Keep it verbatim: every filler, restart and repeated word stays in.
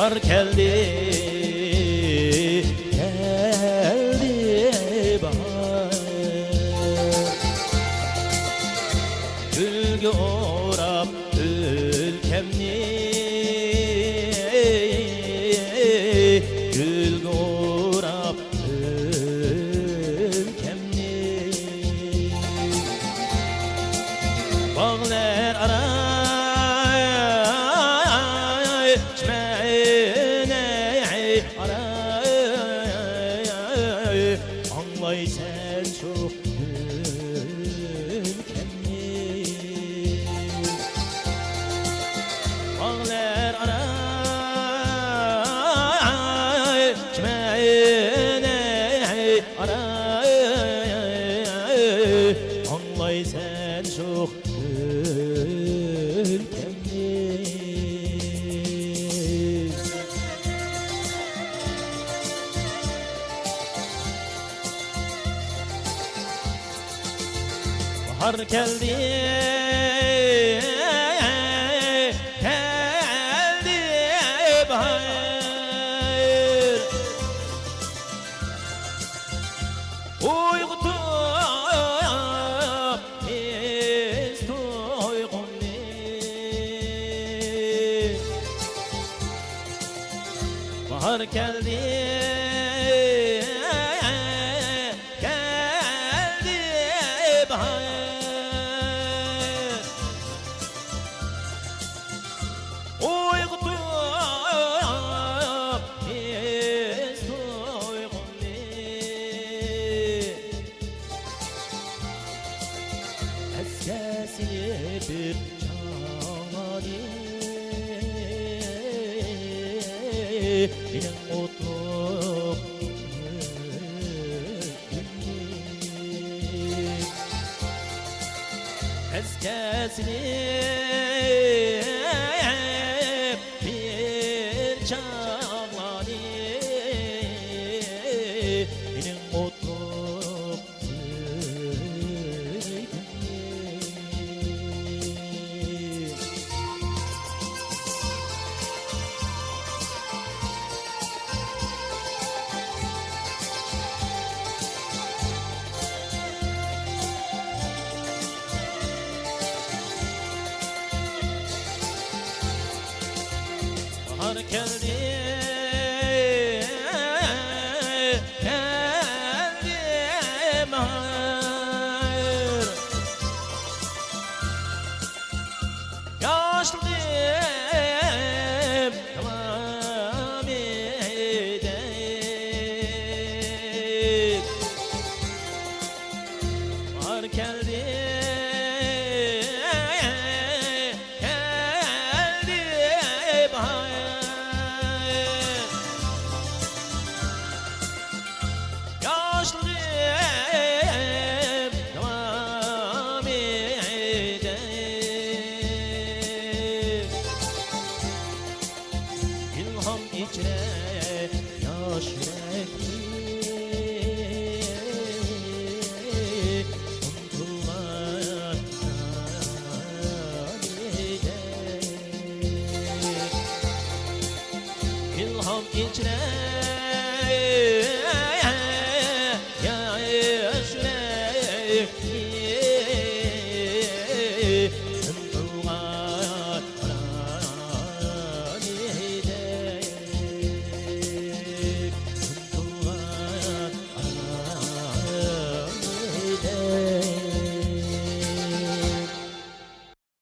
باھار كەلدى، كەلدى باھار. گۈلگە ئوراپ ئۆلكەمنى، گۈلگە ئوراپ ئۆلكەمنى. باغلار ئارا چىمەنەي ئارا، ئاڭلايسەن شۇ ئۆلكەمنى. باغلار ئارا چىمەنەي ئارا، ئاڭلايسەن شۇ ئۆلكەمنى. باھار كەلدى، كەلدى باھار. ئويغىتىپ تېز تۇيغۇمنى. باھار كەلدى، كەلدى باھار. ئويغىتىپ تېز تۇيغۇمنى. ئەسكە سېلىپ بىر چاغلارنى، مېنىڭ ئوتلۇق ئۆمرۈمنى. ئەسكە سېلىپ بىر چاغلارنى، مېنىڭ ئوتلۇق باھار كەلدى، كەلدى باھار. ياشلىقىم داۋامىدە باھار كەلدى، كەلدى باھار. ياشلىقىم داۋامىدە ئىلھام ئېچىلە ياش يۈرەكنى ئۇنتۇلغان نامىدە. ئىلھام ئېچىلە